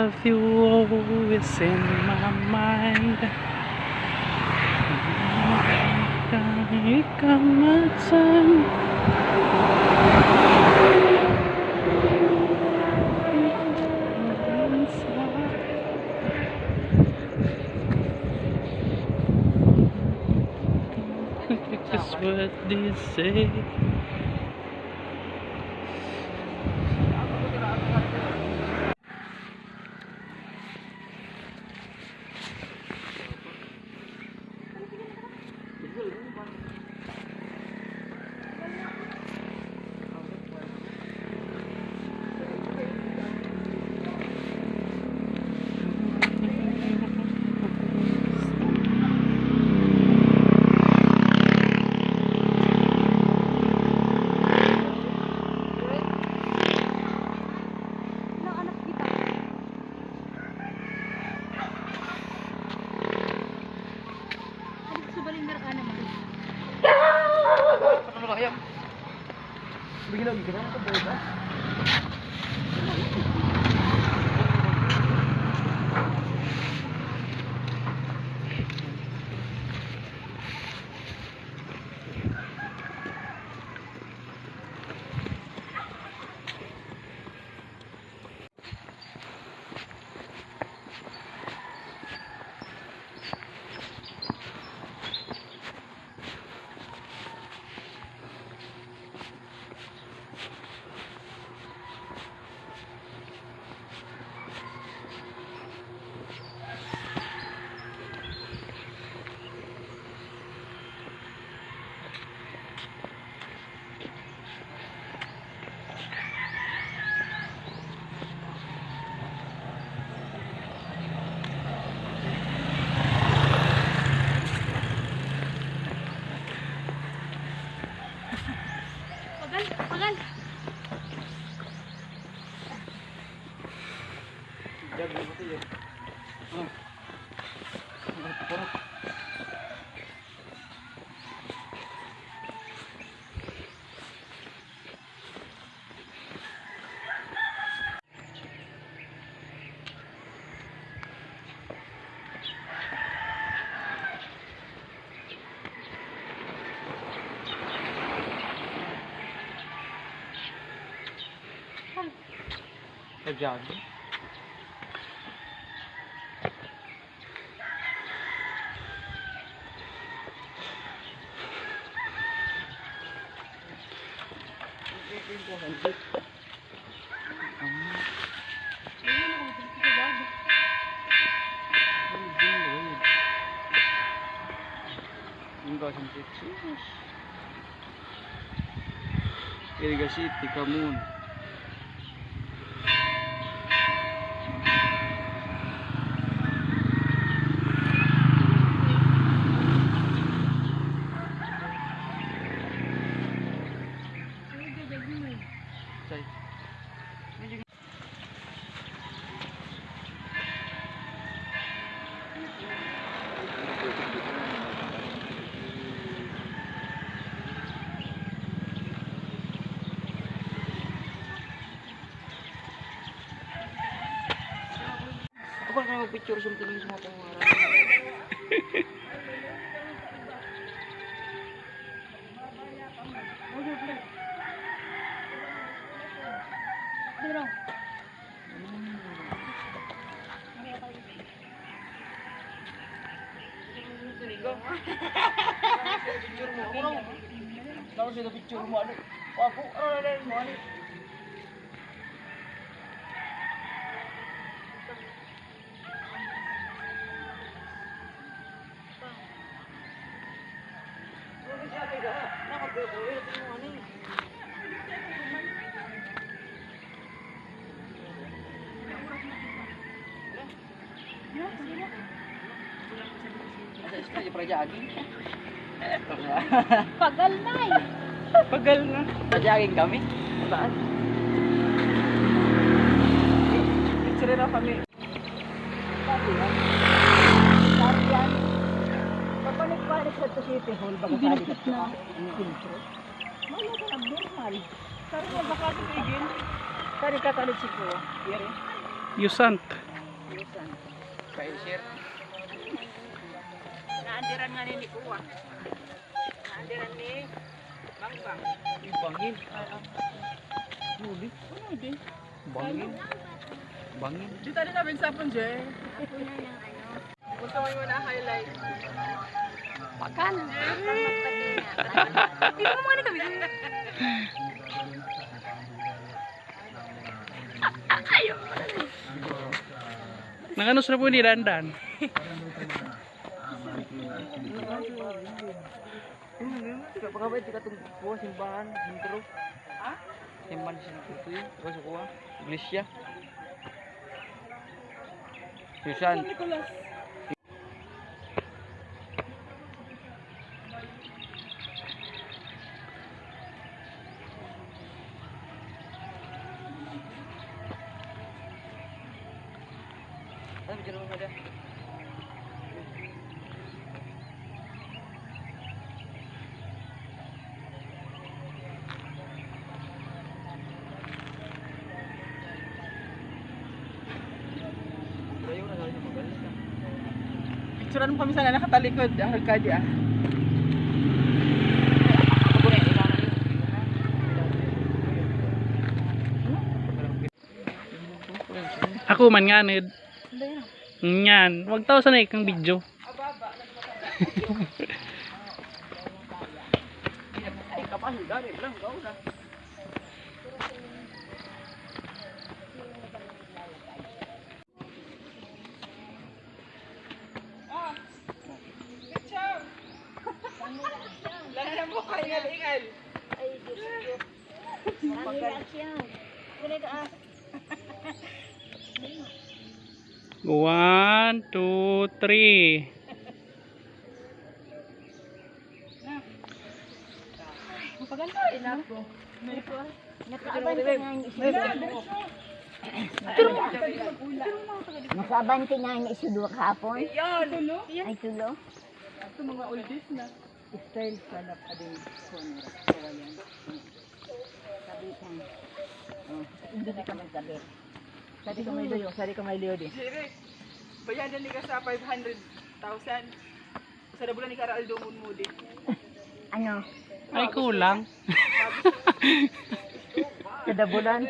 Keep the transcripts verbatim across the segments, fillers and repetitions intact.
With you always in my mind. Ikaw, ikaw, my time. That's what they say. Ano ba yan? Bigyan lagi ka na, ano ba? Pagal, pagal. Sa jogging. Iriga City, Camon. Say. Ako na magpicture sa mga pangaran. Picture mo. Ako lang. Tapos ito picture mo. Ano? Ako, ano na mo? Ano? Pagal na eh. Pagal na. Nag-jogging kami. Saan? Picture na kami. Sabi yan. Sabi yan. Pagbalik-balik sa City Hall, baga Ibinukit sabi na. Ang intro. Wala ka abnormal. Sabi mo, baka tigil. Sabi ka, kalit siguro. Yari. You sant. Kaisir. Naandiran nga ni Kuya. Naandiran ni Bangbang. Ibangin. Huli. Ano din? Bangin. Bangin. Di tayo namin sa Punje. Gusto mo yung na-highlight? Pakan. Tignan mo muna kami. Nakanos na po ni Dandan. Pagkabait, di ka itong kuha, simbahan, sentro. Ha? Simbahan, sentro ito yun. Tapos kuha, iglesia. Susan. San Nicolas. Ano, video mo na? Picturean mo kami sana nakatalikod, ah, Arcadia, ah. Ako man nganid. Nyan, wag tao sana ikang video. Ay, kapahigan, lang, gawin na. Ah, picture. Wala na mo kayo, ingal. Ay, Diyos ko. Maraming reaksyon. Wala ka, ah. One, two, three. Maganda rin ako. Nakaabante nga yung isudo. Nakaabante nga yung isudo kahapon. Ay, tulo. Ito mga oldies na. Style sa lap ading corner. Kawayan. Sabi ko, oh, hindi ka magkabit. Sabi ko may Leo, sabi ko may Leo din. Jeric, bayadan ni ka sa five hundred thousand. Sa dabulan ni Kara Aldo Munmudi. Ano? Ay, kulang. Sa dabulan?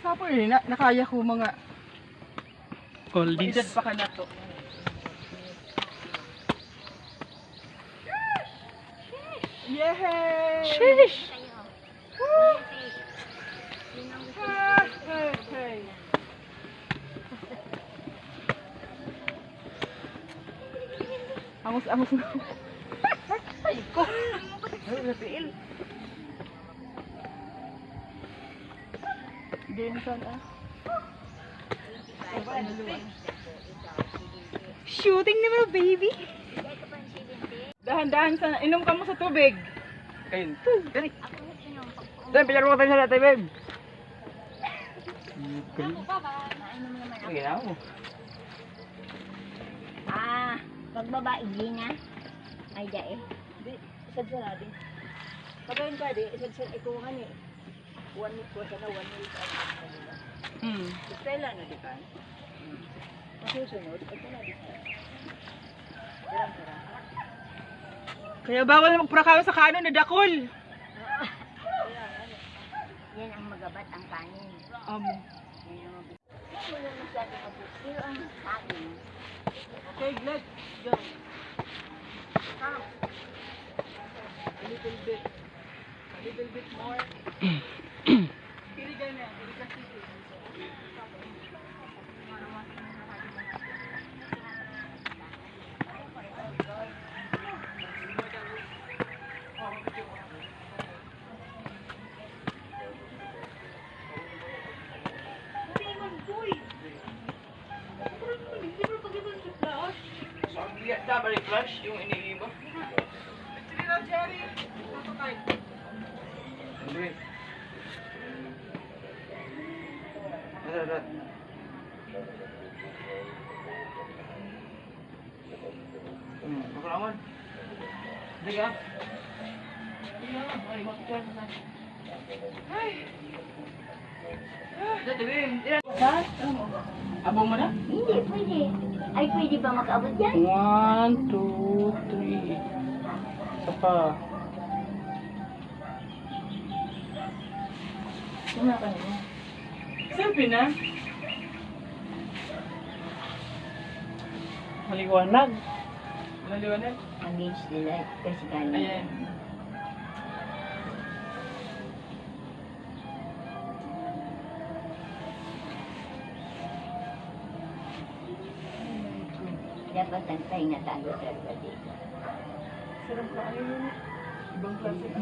Sa po eh, na, nakaya ko mga Oldies. Edad pa ka na to. Yehey! Sheesh! Hey, hey, hey. Angus-angus na. Ay, ko. Ay, natiil. Denson, ah. Shooting na mo, baby. Dahan-dahan sa, inom ka mo sa tubig. Ayun. Dali. Dali, piyaro ka tayo sa dati, babe. Ang ginawa mo. Ah, pagbaba, hindi na. Ay, dai. Di, sad sa natin. Pagayon ka, di, sad sa ikuha ni. One week ko sana, one week ang kanila. Hmm. Stella na, di ba? Hmm. Masusunod, ito na, di ba? Kurang-kurang. Kaya bawal na magpurakaw sa kanon na dakul. Yan ang magabat ang kanin. Amo. Yan ang mag- Hindi mo na masyado mabukil ang kanin. Okay, Glad. Go. Come. A little bit. A little bit more. Iriga na, iriga city. Sabi niya, dapat i-flash yung iniiba. Hindi. Ano, ano? Ramon. Diga. Ay. Abong mo na? Hindi, pwede. Ay, pwede ba makaabot yan? One, two, three. Isa pa. Wala ka na. Selfie na. Maliwanag. Maliwanag. Ang beach nila, kasi galing. Ayan. Dapat ang tayo natago sa dito. Sarap na ano yun. Ibang klase na.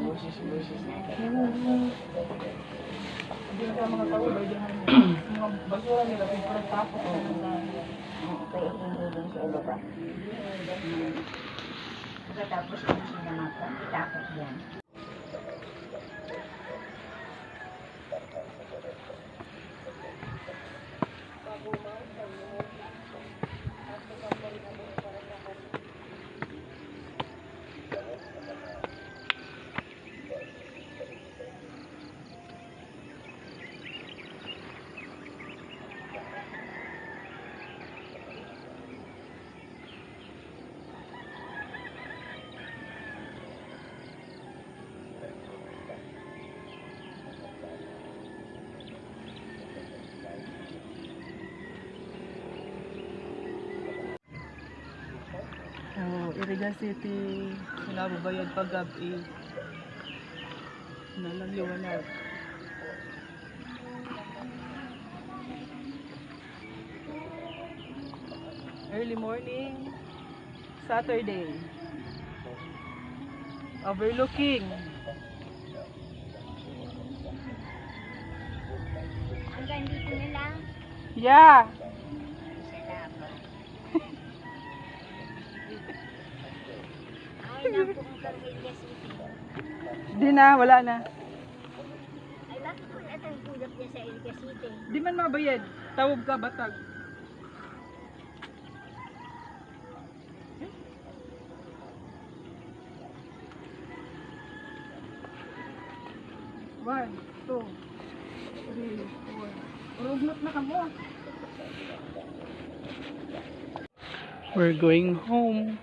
Boses, boses na. Hindi ka mga tao, ba dyan? Mga basura nila, pagpapatapos na sa Oo, kaya hindi din sa iba pa. Pagkatapos ng sinamatan, itapos yan. Oh, Iriga City, sila babayad pag gabi. Nalaliwanag. Early morning, Saturday. Overlooking. Hanggang dito na lang. Yeah. Salamat. Ay, naku, ang Carmellas City. Di na, wala na. Ay, bakit wala tayong pulot niya sa Iriga City? Di man mabayad. Tawag ka, batag. One, two, three, four. Urugnot na kamo. We're going home.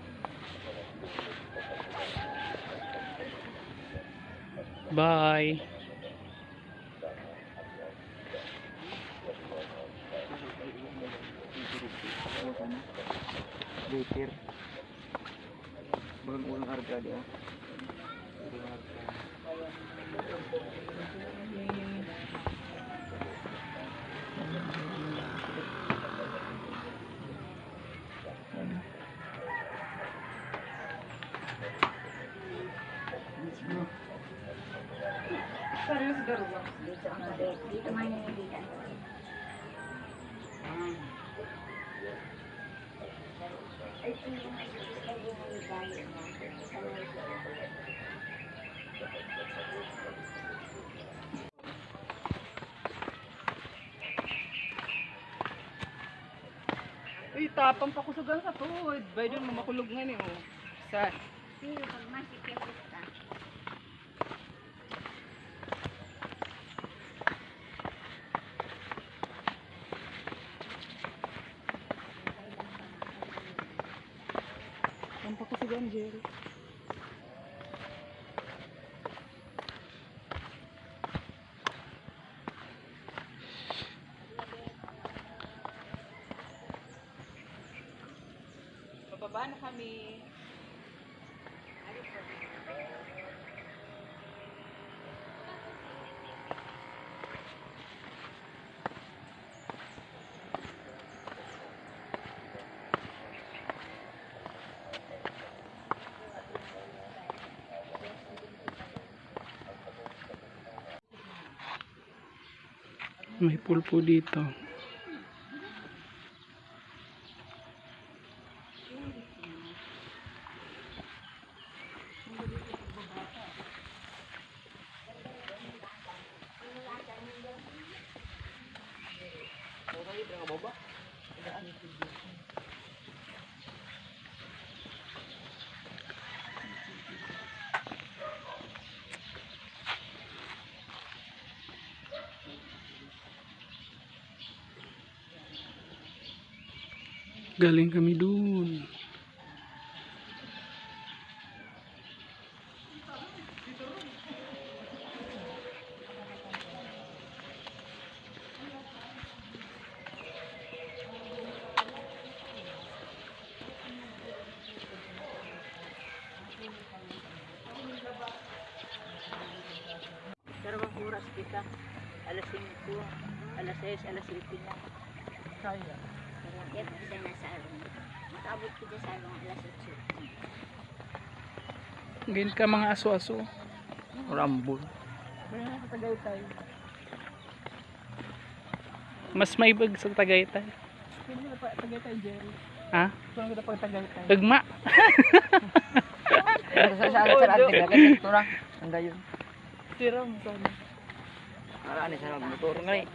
Bye. Later. Bagang ulang arga di, ah. Pareho sa Garuwa. Dito ang mali. Dito man yung hindi ka. Ay, ito yung, ito yung galing na. Uy, tapang pakusugan sa tuhod. Bay, dun mamakulog nga ni, oh. Sa Pero pag masikip ka, Ang pakusugan, Jerry. Pababa na kami. May pulpo dito. Galing kami dun. Pero mag-oras kita. Alas singko, alas sais, alas siyete na. Kaya. Pero yan, isa na sa alam. Makaabot kita sa alam, alas otso. Ganyan ka mga aso-aso. Rambol. Kaya nga sa Tagaytay. Mas maibag sa Tagaytay. Sino na pa Tagaytay, Jerry? Ha? Sino na pa Tagaytay? Ugma. Sa, sa, sa, sa, ito na. Ang gayon. Siram, sana. Wala ni sa motor nga eh.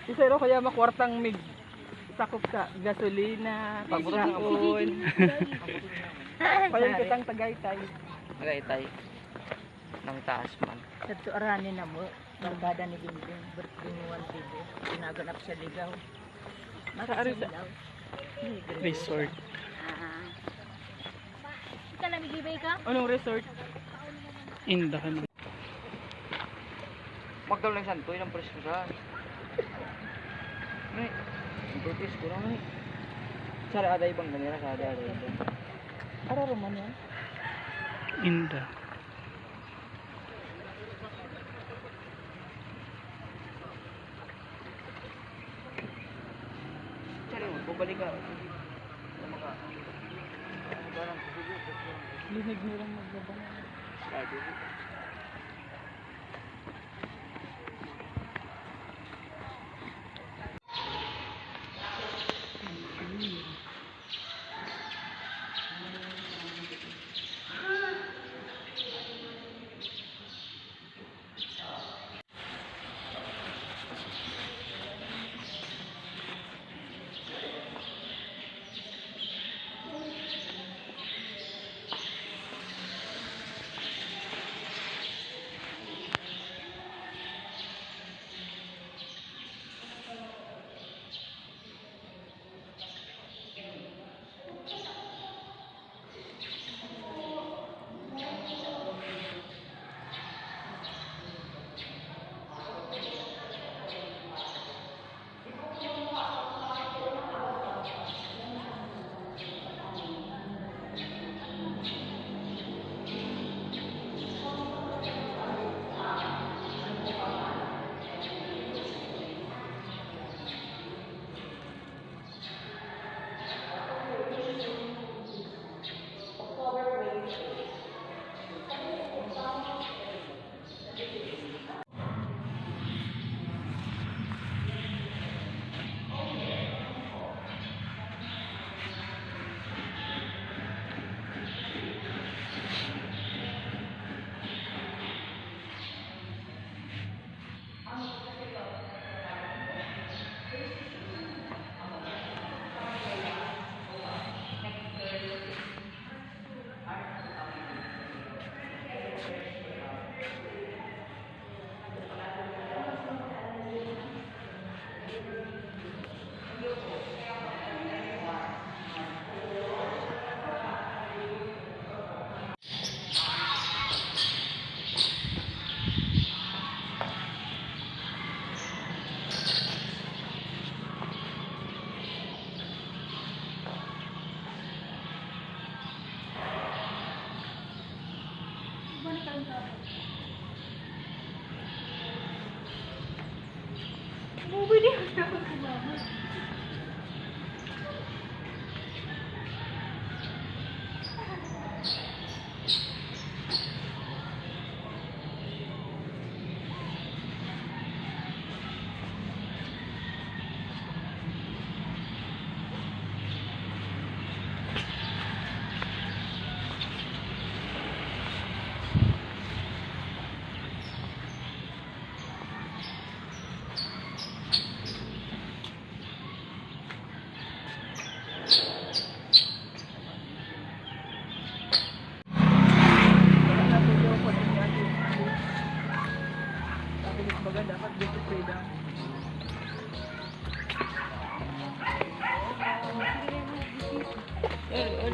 Isa ro kaya makwartang mig sakop sa gasolina, pagbuta ng pagkaon. Payon kitang Tagaytay. Tagaytay. Nang taas man. Sa tuarani na mo, barkada ni Bingbing, birthday mo, one baby. Tinaganap sa ligaw. Sa ari sa Makasilaw. Resort. Ah. Ikaw lang, nag-ibay ka? Anong resort? Indahan. Magdal ng santo, ilang presko sa. Ni, ang presko na ni. Sara aday bang ganira, sara aday bang. Ara roman yan. Inda. Sari mo, bumalik ka. Linig nilang maglaba. Lagi.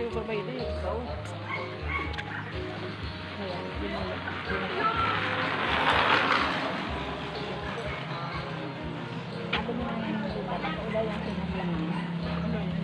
Sabay na yun. Ayan, yun na yun. Sabi niya nga yung mga bata, "Ulaw ang pinaglaman." Ano yun?